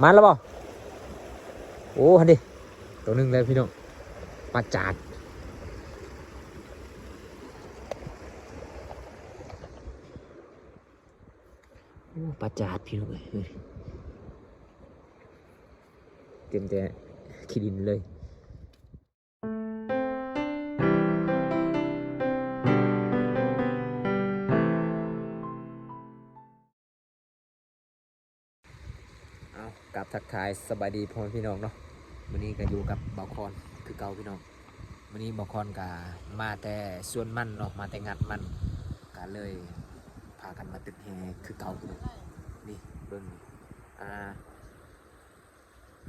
ມາແລ້ວບໍ່? ໂອ້ ຫັ້ນເດ ໂຕໜຶ່ງແລ້ວພີ່ນ້ອງ ປາຈາດ. ໂອ້ ປາຈາດພີ່ນ້ອງເອີຍ ເຕັມແຕ່ຂີ້ດິນເລີຍ. ເອົາ ກາບທັກທາຍສະບາຍດີພໍ່ແມ່ພີ່ນ້ອງເນາະ. ມື້ນີ້ກໍຢູ່ກັບບ່າວຄອນຄືເກົ່າພີ່ນ້ອງ. ມື້ນີ້ບ່າວຄອນກໍມາແຕ່ສວນມັນເນາະ ມາແຕ່ງັດມັນ ກໍເລີຍພາກັນມາຕຶກແຮ່ຄືເກົ່າພີ່ນ້ອງ. ນີ້ເບິ່ງ ອ່າ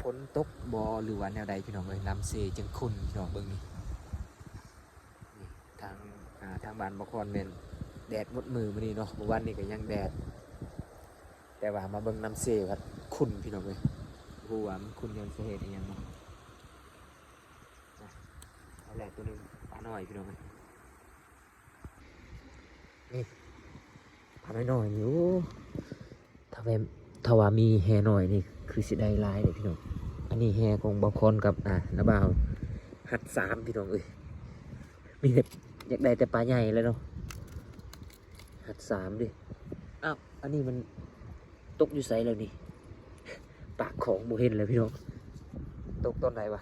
ຝົນຕົກບໍ່ ຫຼືວ່າແນວໃດພີ່ນ້ອງເອີຍ ນ້ຳເຊຈັ່ງຂຸ່ນພີ່ນ້ອງ. ເບິ່ງນີ້ ນີ້ທາງ ອ່າ ທາງບ້ານບ່າວຄອນແມ່ນແດດໝົດມື້ມື້ນີ້ເນາະ. ມື້ວານນີ້ກໍຍັງແດດ ແຕ່ວ່າມາເບິ່ງນ້ຳເຊພັດຂຸ່ນພີ່ນ້ອງເອີຍ. ບໍ່ຮູ້ວ່າມັນຂຸ່ນຍ້ອນສາເຫດອີ່ຫຍັງເນາະ. ອ່ະ ເອົາແຫຼະ ໂຕໜຶ່ງ ປານ້ອຍພີ່ນ້ອງເອີຍ. ນີ້ ປານ້ອຍໆ ນີ້ ໂອ້ ຖ້າແມ່ນ ຖ້າວ່າມີແຮ່ນ້ອຍນີ້ ຄືຊິໄດ້ຫຼາຍເດ້ພີ່ນ້ອງ. ອັນນີ້ແຮ່ຂອງບ່າວຄອນກັບ ອ່າ ນ້າບ່າວ ຮັດສາມພີ່ນ້ອງເອີຍ. ມີແຕ່ ຢາກໄດ້ແຕ່ປາໃຫຍ່ແຫຼະເນາະ ຮັດສາມເດ້. ອ້າວ ອັນນີ້ມັນຕົກຢູ່ໃສແລ້ວນີ້? ປາກຂອງບໍ່ເຫັນແລ້ວພີ່ນ້ອງ. ຕົກຕອນໃດວະ?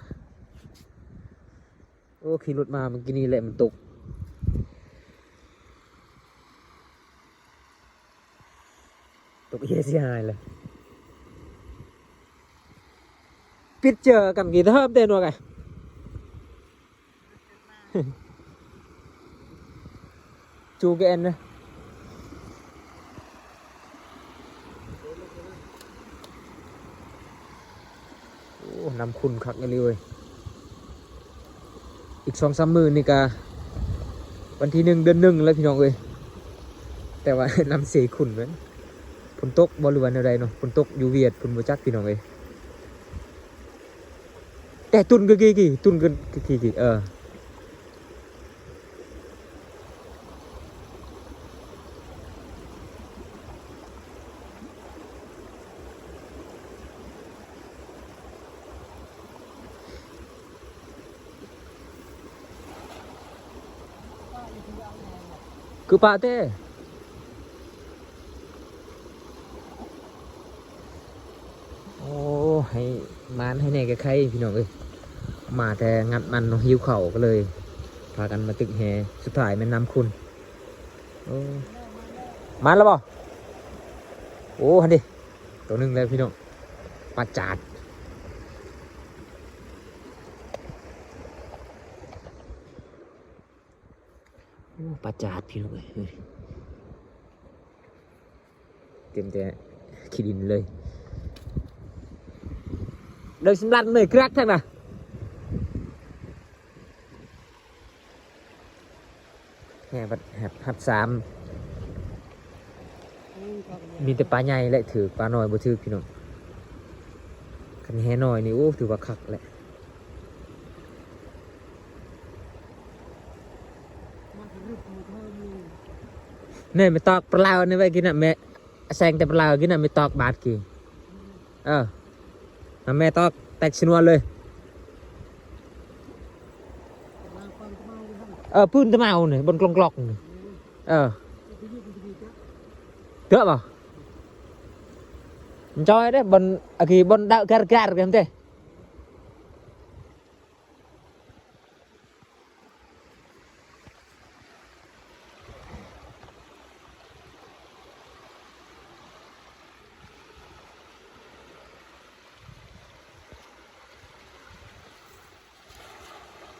ໂອ້ ຂີ່ລົດມາເມື່ອກີ້ນີ້ແຫຼະ ມັນຕົກ ຕົກເຫຍເສຍຫາຍເລີຍ. ປິດເຈີກັນກີເທີບເດນວກໄອ ຈູແກນນະ. ໂອ້ ນ້ຳຂຸ່ນຄັກອີ່ຫຼີເວີຍ. ອີກສອງສາມມື້ນີ້ກະວັນທີໜຶ່ງເດືອນໜຶ່ງແລ້ວພີ່ນ້ອງເອີຍ. ແຕ່ວ່ານ້ຳເຊຂຸ່ນແມ່ນ ຝົນຕົກບໍ່ ຫຼືວ່າແນວໃດເນາະ. ຝົນຕົກຢູ່ຫວຽດພຸ້ນບໍ່ຈັກພີ່ນ້ອງເອີຍ. ແຕ່ຕຸ່ນກະກີກີ ຕຸ່ນກະກີກີ ເອີ. ຄືປະແທ້. ໂອ້ ໃຫ້ໝານໃຫ້ແດ່ກະໄຄພີ່ນ້ອງເອີຍ. ມາແຕ່ງັດມັນເນາະ ຫິວເຂົ້າ ກໍເລີຍພາກັນມາຕຶກແຮ່. ສຸດທ້າຍແມ່ນນ້ຳຂຸ່ນ. ໂອ້ ມາແລ້ວບໍ່? ໂອ້ ຫັ້ນເດ ໂຕໜຶ່ງແລ້ວພີ່ນ້ອງ ປາຈາດ. ໂອ້ ປາຈາດພີ່ນ້ອງເອີຍ ເຕັມແຕ່ຂີ້ດິນເລີຍ. ໂດຍສຳລັບເລີຍກະລັກທັງນະ ແຮ່ພັດ ຮັດສາມ. ມີແຕ່ປາໃຫຍ່ແຫຼະຖືກ ປານ້ອຍບໍ່ຖືກພີ່ນ້ອງ. ຄັນແຮ່ນ້ອຍນີ້ ໂອ້ ຖືວ່າຄັກແຫຼະ. ແນ່ ແມ່ຕອກປະລາວນີ້ໄວ້ກິນນະແມ່. ແຊງແຕ່ປະລາວກິນນະ ແມ່ຕອກບາດກີ. ເອີ ນຳແມ່ຕອກແຕກຊະນວນເລີຍ. ເອີ ພື້ນຕະເມົານີ້ ບ່ອນກລອກໆນີ້. ເອີ ເຖືອກບໍ່? ມັນຈ່ອຍເດ້ ບ່ອນ ອາກີ ບ່ອນດາວກາດກາດກັນເດ້.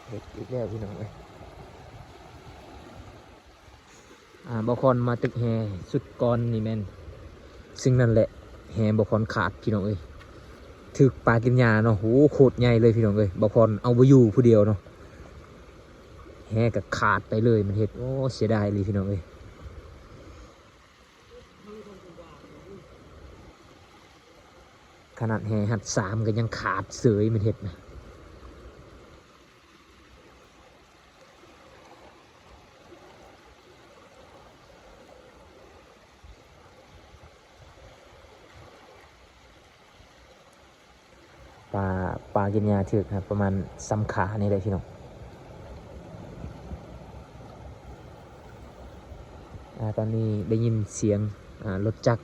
ເຮັດອີກແລ້ວພີ່ນ້ອງເອີຍ. ອ່າ ບ່າວຄອນມາຕຶກແຮ່ຊຸດກ່ອນນີ້ແມ່ນ ສິ່ງນັ້ນແຫຼະ ແຮ່ບ່າວຄອນຂາດພີ່ນ້ອງເອີຍ. ຖືກປາກິນຫຍ້າເນາະ. ໂຫ ໂຄດໃຫຍ່ເລີຍພີ່ນ້ອງເອີຍ. ບ່າວຄອນເອົາບໍ່ຢູ່ຜູ້ດຽວເນາະ ແຮ່ກໍຂາດໄປເລີຍ. ມັນເຮັດ ໂອ້ ເສຍດາຍອີ່ຫຼີພີ່ນ້ອງເອີຍ. ຂະໜາດແຮ່ຮັດສາມກໍຍັງຂາດເສີຍ ມັນເຮັດນະ. ໂ ປາ ປາກິນຫຍ້າຖືກນະ ປະມານສ່ຳຂານີ້ແຫຼະພີ່ນ້ອງ. ອາ ຕອນນີ້ໄດ້ຍິນສຽງ ອາ ລົດຈັກ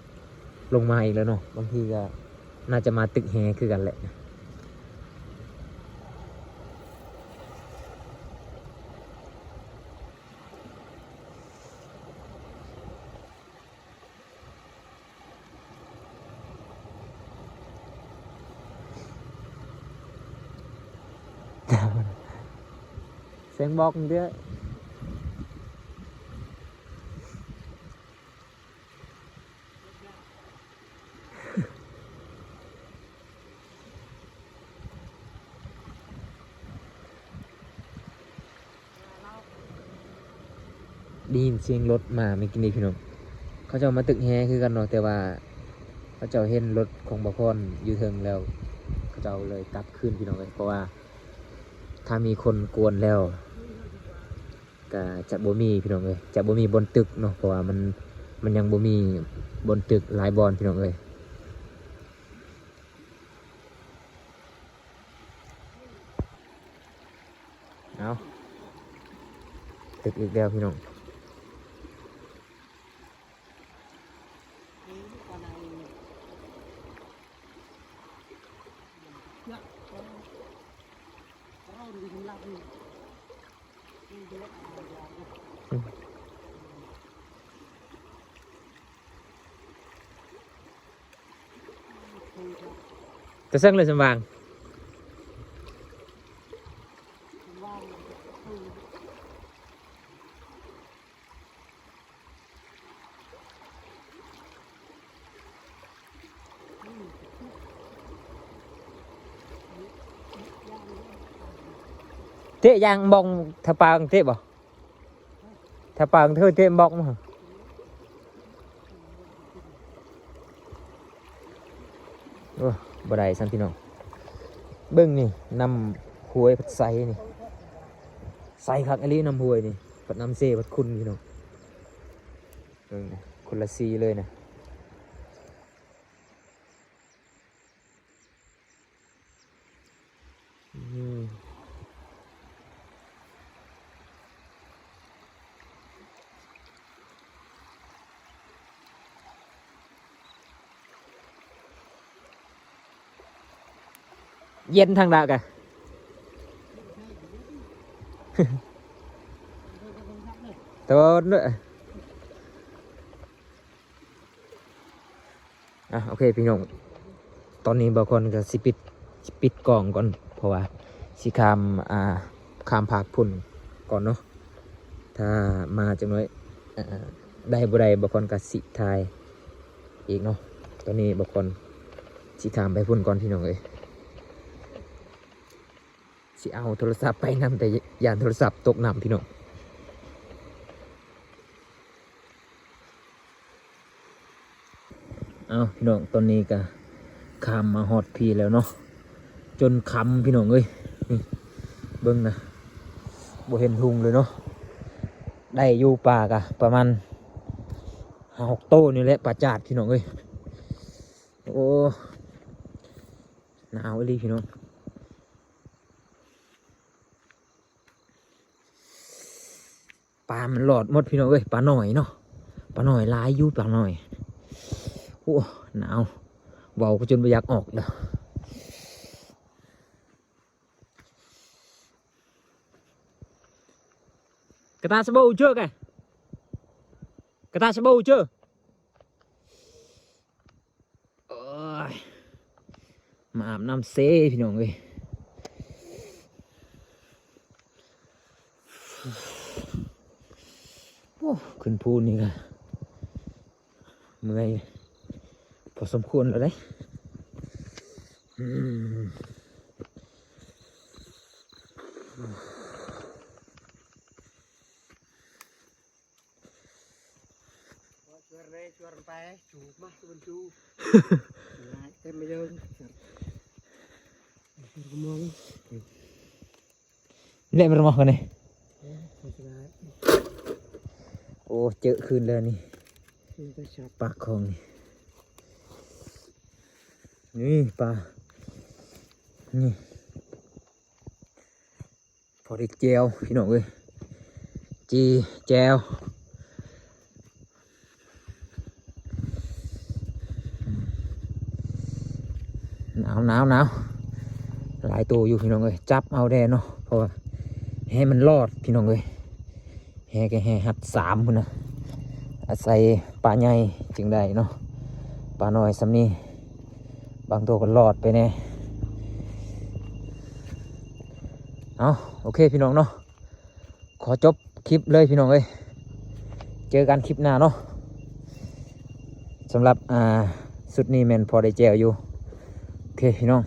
ລົງມາອີກແລ້ວເນາະ, ບາງທີກໍໜ້າຈະມາຕຶກແຮຄືກັນແຫຼະ. ແສງບອກເດ້. ໄດ້ຍິນສຽງລົດມາເມື່ອກີ້ນີ້ພີ່ນ້ອງ, ເຂົາເຈົ້າມາຕຶກແຮຄືກັນເນາະ, ແຕ່ວ່າເຂົາເຈົ້າເຫັນລົດຂອງບ່າວພອນຢູ່ເທິງແລ້ວ ເຂົາເຈົ້າເລີຍກັບຄືນພີ່ນ້ອງເອີຍ. ເພາະວ່າຖ້າມີຄົນກວນແລ້ວ ກະຈະບໍ່ມີພີ່ນ້ອງເອີຍ, ຈະບໍ່ມີບ່ອນຕຶກເນາະ, ເພາະວ່າມັນ ມັນຍັງບໍ່ມີບ່ອນຕຶກຫຼາຍບ່ອນພີ່ນ້ອງເອີຍ. ເອົາ ຕຶກອີກແລ້ວພີ່ນ້ອງ. ຈະເຊິ່ງເລີຍສຳຫວ່າງ. ເຕະຢາງບອງ ຖ້າປາເຕະບໍ່? ຖ້າປາເທີເຕະບອກມາ. ໂອ້ ບໍ່ໄດ້ຊັ້ນພີ່ນ້ອງ. ເບິ່ງນີ້ ນ້ຳຫ້ວຍພັດໃສນີ້, ໃສຄັກອີ່ຫຼີນ້ຳຫ້ວຍນີ້, ພັດນ້ຳເຊພັດຂຸ່ນພີ່ນ້ອງ. ເບິ່ງນະ ຄົນລະສີເລີຍນະ. ອືມ ເຢັນທາງດາກະ ໂຕນເດີ. ອ່ະ ໂອເຄພີ່ນ້ອງ, ຕອນນີ້ບ່າວຄອນກໍຊິປິດ ປິດກ້ອງກ່ອນ ເພາະວ່າຊິຂ້າມ ອ່າ ຂ້າມພາກພຸ້ນກ່ອນເນາະ. ຖ້າມາຈັກໜ້ອຍ ອ່າ ໄດ້ບໍ່ໄດ້ ບ່າວຄອນກໍຊິຖ່າຍອີກເນາະ. ຕອນນີ້ບ່າວຄອນຊິຂ້າມໄປພຸ້ນກ່ອນພີ່ນ້ອງເອີຍ, ຊິເອົາໂທລະສັບໄປນຳ ແຕ່ຢ້ານໂທລະສັບຕົກນ້ຳພີ່ນ້ອງ. ເອົາ ພີ່ນ້ອງ, ຕອນນີ້ກະຂ້າມມາຮອດພີ້ແລ້ວເນາະ, ຈົນຄ່ຳພີ່ນ້ອງເອີຍ. ນີ້ ເບິ່ງນະ ບໍ່ເຫັນຮຸ່ງເລີຍເນາະ. ໄດ້ຢູ່ ປາກະປະມານຫ້າຫົກໂຕນີ້ແຫຼະ ປາຈາດພີ່ນ້ອງເອີຍ. ໂອ້ ໜາວອີ່ຫຼີພີ່ນ້ອງ. ປາມັນຫຼອດໝົດພີ່ນ້ອງເອີຍ, ປາໜ້ອຍເນາະ, ປາໜ້ອຍຫຼາຍຢູ່ ປາໜ້ອຍ. ໂອ້ ໜາວ ເວົ້າກໍຈົນບໍ່ຢາກອອກແລ້ວ. ກະຕາສະໂບເຈີກະ ກະຕາສະໂບເຈີ. ໂອ້ຍ ມາອາບນ້ຳເຊພີ່ນ້ອງເອີຍ. ໂອ້ ຂຶ້ນພູນີ້ກະເມື່ອຍພໍສົມຄວນແລ້ວເດ້. ອືມ. ແລະ ມັນມາເຂົ້ານີ້ ໂອ້ ເຈີຄືນແລ້ວນີ້ ປາກຂອງນີ້ ນີ້ປາ. ນີ້ ພໍໄດ້ແຈ່ວພີ່ນ້ອງເອີຍ ຈີ່ແຈ່ວ ໜາວໆໆ ຫຼາຍໂຕຢູ່ພີ່ນ້ອງເອີຍ ຈັບເອົາແດ່ເນາະ ເພາະວ່າແຫມັນລອດພີ່ນ້ອງເອີຍ ແຫກໍແຫຮັດສາມພຸ້ນນະ ອາໄສປາໃຫຍ່ຈຶ່ງໄດ້ເນາະ ປານ້ອຍສ່ຳນີ້ ບາງໂຕກໍລອດໄປແດ່ ເອົາ ໂອເຄພີ່ນ້ອງເນາະ ຂໍຈົບຄລິບເລີຍພີ່ນ້ອງເອີຍ ເຈີກັນຄລິບໜ້າເນາະ ສຳລັບ ອ່າ ຊຸດນີ້ແມ່ນພໍໄດ້ແຈ່ວຢູ່ ໂອເຄພີ່ນ້ອງ